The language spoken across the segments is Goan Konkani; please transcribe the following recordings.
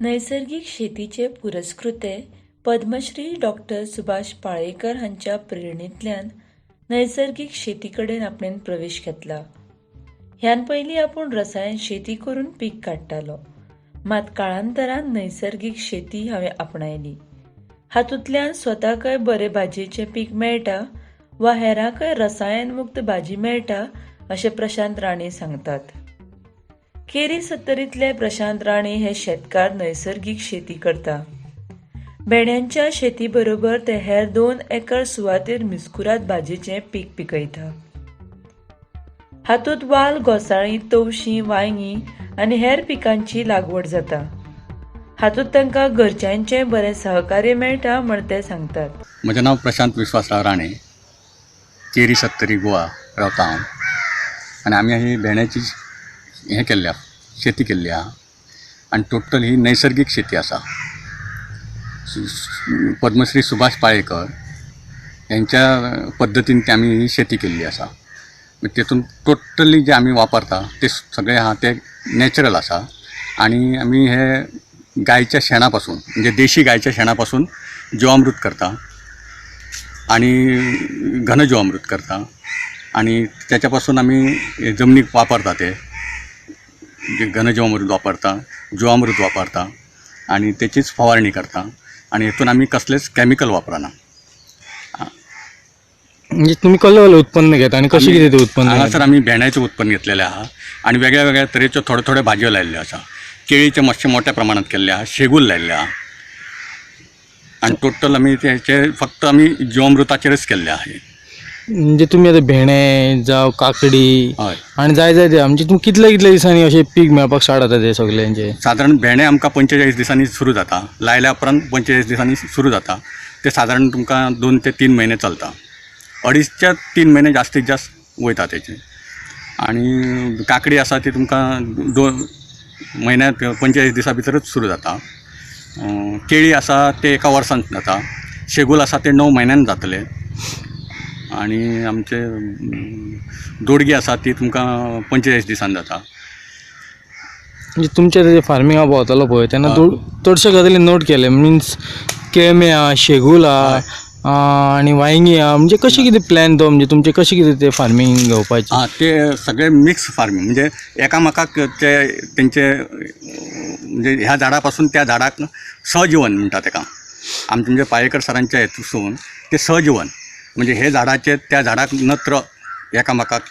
नैसर्गीक शेतीचे पुरस्कृते पद्मश्री डॉक्टर सुभाष पाळेकर हांच्या प्रेरणेंतल्यान नैसर्गीक शेती कडेन आपणेन प्रवेश घेतला. ह्यान पयलीं आपूण रसायन शेती करून पीक काडटालो, मात काळांतरान नैसर्गीक शेती हांवें आपणायली. हातूंतल्यान स्वताकय बरें भाजयेचें पीक मेळटा वा हेरांकय रसायनमुक्त भाजी मेळटा अशें प्रशांत राणे सांगतात. केरी सत्तरींतले प्रशांत राणे हे शेतकार नैसर्गीक शेती करता. भेंड्यांच्या शेती बरोबर ते हेर 2 एकर सुवातेर मिस्कुराद भाजयेचें पीक पिकयता. हातूंत वाल, घोसाळीं, तवशीं, वांयगीं आनी हेर पिकांची लागवड जाता. हातूंत तांकां घरच्यांचें बरें सहकार्य मेळटा म्हण ते सांगतात. म्हजें नांव प्रशांत विश्वासराव राणे, केरी सत्तरी गोवा रावता हांव. आनी आमी ही भेंड्याची हें केल्ली आहा, शेती केल्ली आहा आनी टोटल ही नैसर्गीक शेती आसा. पद्मश्री सुभाष पाळेकर यांच्या पद्दतीन ती आमी ही शेती केल्ली आसा. तेतून टोटली जे आमी वापरता ते सगळे आहा ते नॅचरल आसा. आनी आमी हे गायच्या शेणा पासून, म्हणजे देशी गायच्या शेणा पासून जिवामृत करता आनी घन जिवामृत करता आनी त्याच्या पासून आमी जमनीक वापरता ते घन जिवामृत वापरता, जिवामृत वापरता आनी तेचीच फवारणी करता आनी हेतून आमी कसलेच कॅमिकल वापरना. म्हणजे तुमी कसलें कसलें उत्पन्न घेता आनी कशें कितें तें उत्पन्न? हांगासर आमी भेंड्याचें उत्पन्न घेतलेलें आहा आनी वेगळ्या वेगळ्या तरेच्यो थोड्यो थोड्यो भाजयो लायिल्ल्यो आसा. केळीचें मातशें मोठ्या प्रमाणांत केल्लें आहा, शेगूल लायिल्लें आहा आनी टोटल आमी तेचे फक्त आमी जिवामृताचेरच केल्लें आहा. म्हणजे तुमी आतां भेंडे जावं काकडी हय आनी जाय जाय ते, म्हणजे तुमी कितले कितले दिसांनी अशें पीक मेळपाक स्टार्ट जाता ते सगळ्यांचे? सादारण भेंडे आमकां 45 दिसांनी सुरू जाता, लायल्या उपरांत 45 दिसांनी सुरू जाता. ते सादारण तुमकां 2 ते 3 म्हयने चलता, 2.5 ते 3 म्हयने जास्तीत जास्त वयता तेचे. आनी काकडी आसा ती तुमकां 2 म्हयन्यात 45 दिसां भितरच सुरू जाता. केळी आसा ते 1 वर्सान जाता, शेगूल आसा ते 9 म्हयन्यान जातले. आनी आमचे दोडगी आसा ती तुमकां 45 दिसान जाता. म्हणजे तुमचे ते फार्मिंगा भोंवतालो पळय तेन्ना चडशे गजाली नोट केले, मिन्स केळमे आहा, शेगूल आहा आनी वांयगीं आहा. म्हणजे कशें कितें प्लॅन तो, म्हणजे तुमचें कशें कितें तें फार्मींग घेवपाचें? आं, ते सगळे मिक्स फार्मींग, म्हणजे एकामेकाक ते तेंचे, म्हणजे ह्या झाडा पासून त्या झाडाक सहजीवन म्हणटा तेका. आमचे म्हणजे पाळेकर सरांच्या हेतून ते सहजीवन म्हणजे हे झाडाचे त्या झाडाक नत्र एकामेकाक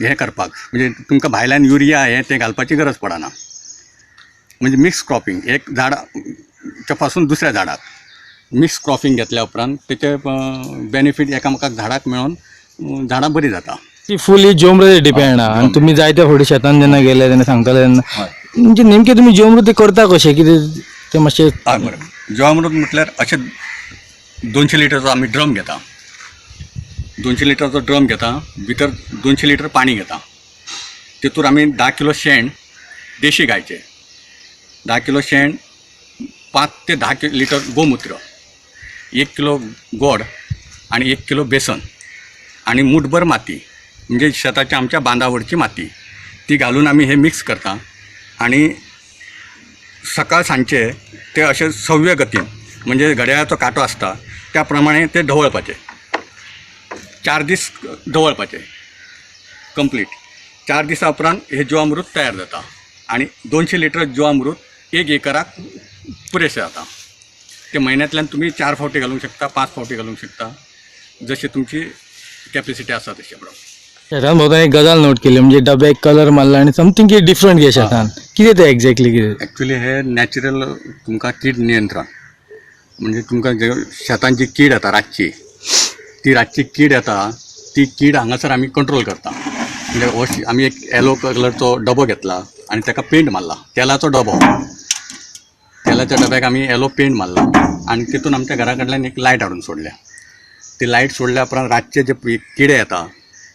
हें करपाक, म्हणजे तुमकां भायल्यान युरिया हें तें घालपाची गरज पडना. म्हणजे मिक्स क्रॉपिंग, एक झाडाच्या पासून दुसऱ्या झाडाक मिक्स क्रॉपिंग घेतल्या उपरांत तेचे बेनिफीट एकामेकाक झाडाक मेळोन झाडां बरीं जाता. ती फुली जिवामृताचेर डिपेंड आहा. आनी तुमी जायते फावटी शेतान जेन्ना गेले तेन्ना सांगताले तेन्ना, म्हणजे नेमकें तुमी जिवामृत करता कशें कितें तें मातशें? हय बरें, जिवामृत म्हटल्यार अशें 200 लिटरचो आमी ड्रम घेता, 200 लिटरचो ड्रम घेता, भितर 200 लिटर पाणी घेता, तेतूर आमी 10 किलो शेण देशी गायचें, 10 किलो शेण, 5 ते 10 लिटर गोमुत्र, 1 किलो गोड आनी 1 किलो बेसन आनी मुठभर माती, म्हणजे शेताच्या आमच्या बांदावरची माती ती घालून आमी हे मिक्स करता. आनी सकाळ सांजचे ते अशें सव्य गतीन, म्हणजे घड्याळाचो कांटो आसता त्या प्रमाणे ते ढवळपाचे, 4 दीस ढवळपाचे कंप्लीट. 4 दिसां उपरांत हे जिवामृत तयार जाता आनी 200 लिटर जिवामृत 1 एकराक पुरेशें जाता. ते म्हयन्यांतल्यान तुमी 4 फावटी घालूंक शकता, 5 फावटी घालूंक शकता, जशी तुमची कॅपेसिटी आसा तशें. बरोबर. शेतान भोंवतना एक गजाल नोट केली, म्हणजे डब्याक कलर मारला आनी समथींग कितें डिफरंट कितें शेतान, कितें तें एक्झॅक्टली कितें? एक्चुली हे नॅचरल तुमकां कीड नियंत्रण, म्हणजे तुमकां जे शेतान जी कीड येता रातची, ती रातची कीड येता ती कीड हांगासर आमी कंट्रोल करता. म्हणजे हो आमी एक येलो कलरचो डबो घेतला आनी ताका पेंट मारला, तेलाचो डबो, तेलाच्या डब्याक आमी येलो पेंट मारला आनी तितून आमच्या घरा कडल्यान एक लायट हाडून सोडल्या. ती लायट सोडल्या उपरांत रातचे जे किडे येता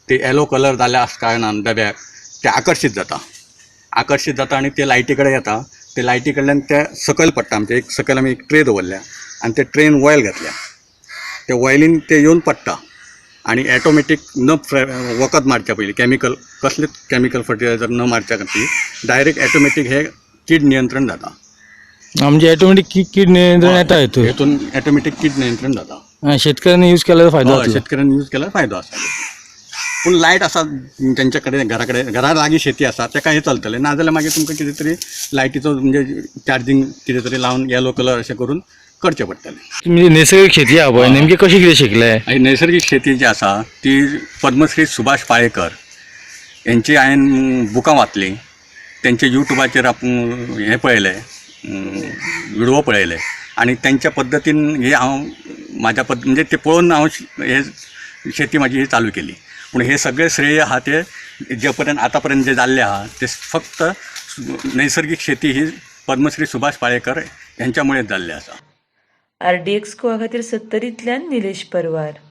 ते येलो कलर जाल्या आस कारणान डब्याक ते आकर्शीत जाता, आकर्शीत जाता आनी ते लायटी कडेन येता. ते लायटी कडल्यान ते सकयल पडटा. आमचे एक सकयल आमी एक ट्रे दवरल्या आनी ते ट्रेन ऑयल घातल्या, ते ऑयलीन ते येवन पडटा आनी ऑटोमॅटीक न वखद मारच्या पयलीं, कॅमिकल कसलेच कॅमिकल फर्टिलायझर न मारच्या खातीर डायरेक्ट ऑटोमॅटीक हे कीड नियंत्रण जाता. म्हणजे ऑटोमॅटीक कीड नियंत्रण येता हितून. हेतून ऑटोमॅटीक कीड नियंत्रण जाता. शेतकऱ्यांनी यूज केल्यार फायदो हय, जातलो. शेतकऱ्यांनी यूज केल्यार फायदो आसा. पूण लायट आसा तेंच्या कडेन, घरा कडेन, घरा लागीं शेती आसा तेका हें चलतलें. नाजाल्यार मागीर तुमकां कितें तरी लायटीचो म्हणजे चार्जींग कितें तरी लावन येलो कलर अशें करून करचें पडटलें. म्हणजे नैसर्गिक शेती आहा पळय, नेमकी कशी कितें शिकले? आनी नैसर्गिक शेती जी आसा ती पद्मश्री सुभाष पाळेकर हेंची हांवें बुकां वाचलीं, तेंचे युट्यूबाचेर आपूण हें पळयलें, विडिओ पळयले आनी तेंच्या पद्दतीन हे हांव म्हाज्या पद्द म्हणजे ते पळोवन हांव हे शेती म्हाजी ही चालू केली. पूण हे सगळे श्रेय आहा ते जे पर्यंत आतां पर्यंत जे जाल्ले आहा ते फक्त नैसर्गिक शेती ही पद्मश्री सुभाष पाळेकर हेंच्यामुळेच जाल्लें आसा. आरडीएक्स गोवा खातीर सत्तरींतल्यान निलेश परवार.